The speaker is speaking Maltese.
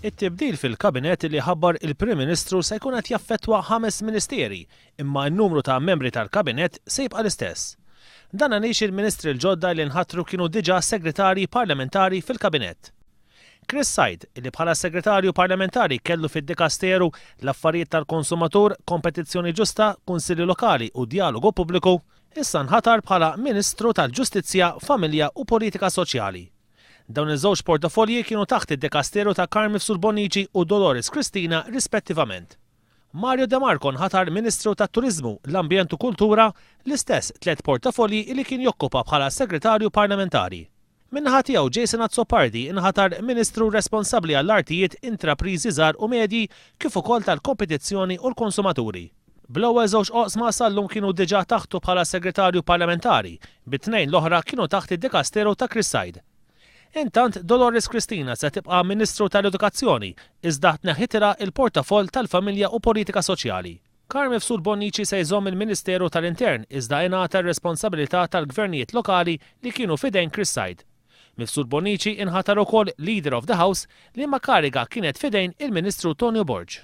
It-tibdil fil-Kabinett li ħabbar il-Prim Ministru se jkun qed jaffettwa ħames ministeri, imma n-numru ta' membri tal-Kabinett se jibqa' l-istess. Dan għaliex il-Ministri l-ġodda li nħatru kienu diġà Segretarji Parlamentari fil-Kabinett. Chris Said, li bħala Segretarju Parlamentari kellu fid-dikasteru l-Affarijiet tal-Konsumatur, Kompetizzjoni Ġusta, Kunsilli Lokali u Djalogu Pubbliku, issa nħatar bħala Ministru tal-Ġustizzja, Familja u Politika Soċjali. Dawn iż-żewġ portafolji kienu taħt id-dekasteru ta' Carm Mifsud Bonnici u Dolores Cristina rispettivament. Mario De Marco nħatar Ministru tat-Turiżmu, l-Ambjent u Kultura, l-istess tlett portafolji li kien jokkupa bħala Segretarju Parlamentari. Min-naħa tiegħu Jason Azzopardi nħatar Ministru responsabbli għall-Artijiet, Intrapriżi Żgħar u Medji kif ukoll tal-Kompetizzjoni u l-Konsumaturi. Bl-ewwel żewġ oqsma sal-lum kienu diġà taħtu bħala Segretarju Parlamentari, bit-tnejn l-oħra kienu taħt id-dekasteru ta' Chris Said. Intant, Dolores Cristina se tibqa' Ministru tal-Edukazzjoni, iżda tneħħitilha l-portafoll tal-Familja u Politika Soċjali. Carm Mifsud Bonnici se jżomm il-Ministeru tal-Intern iżda ingħata r-responsabilità tal-Gvernijiet Lokali li kienu f'idejn Chris Said. Mifsud Bonnici inħatar ukoll Leader of the House liema kariga kienet f'idejn il-Ministru Tonio Borg.